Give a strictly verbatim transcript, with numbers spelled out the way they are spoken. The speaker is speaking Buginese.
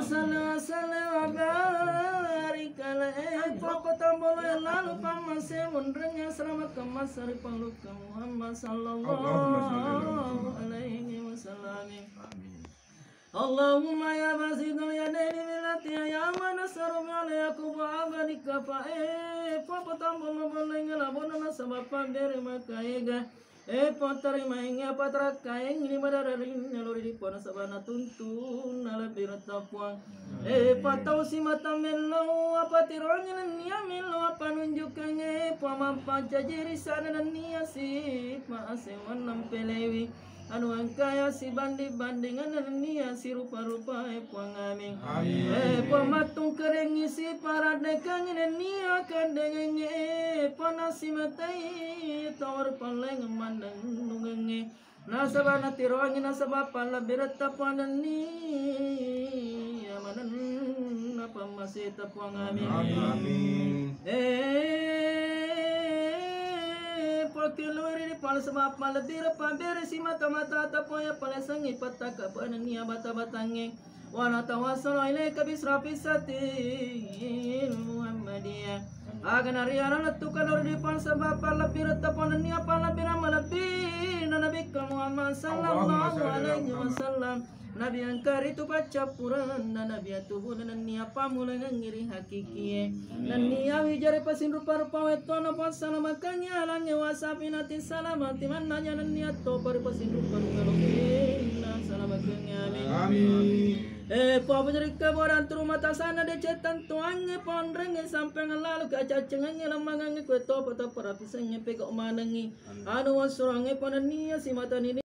Salli wa sallim wa barik alaihi. Poko tambolo lalu pammase munrengnge selamat kemasa ri pangluka Muhammad sallallahu alaihi wasallam. Allahumma ya basitul yadaini bil ati ya man nasaru bi ala yakubu abadika fa e poko tambolo bolengnge labona nasaba pandere makaega. E, patarimaengngi apa tarakkaengngi ri madararinna lori dipona sabana tuntunna lebbi retta puang. E, patau simata mellau apa tiroangngi nennia mellau apa nunjukangnge pua mampaccaji risana nennia sipa asewanna mpelewi anu engkaya sibanding-bandinganna nennia sirupa-rupae puang amin. E, pua mattungkerengngi siparaddekangngi nennia kandengengnge e pua nasimatai tawar pallengeng mannennungengnge. Nasaba natiroangngi nasaba pallebbi retta puang nennia manenna pammaseta puang amin. Amin. E, pokki luri di pala sebab pallebbi retta bere simata-mata tapoya palesengngi pattaka penennia bata-batangnge. Wa natawassalu ilaika bisrafi satil Muhammadiyah. Aga nariana lettuka lori di pang sebab pallebbi retta ponennia pallebbi na malebbi na Nabikka Muhammad sallallahu alaihi wasallam. Nabi engka ritu paccappuranna nabi atubu nennia pammulengengngi ri hakikie. Nennia wijari pasinrupa-rupa wettuanna passalamakengngi alangnge wasapi nati salamati mannanya nennia topa ri pasinrupa-rupa lokenna salamakengngi amin. Amin. E, pua pujarikka bodang turu mata sana deceng tantuangnge ponrengnge sampeang lalu kacaccengengnge lemmangengnge kue topa tappa rapisengnge pegau manengngi anu wassurangnge ponennia simata nini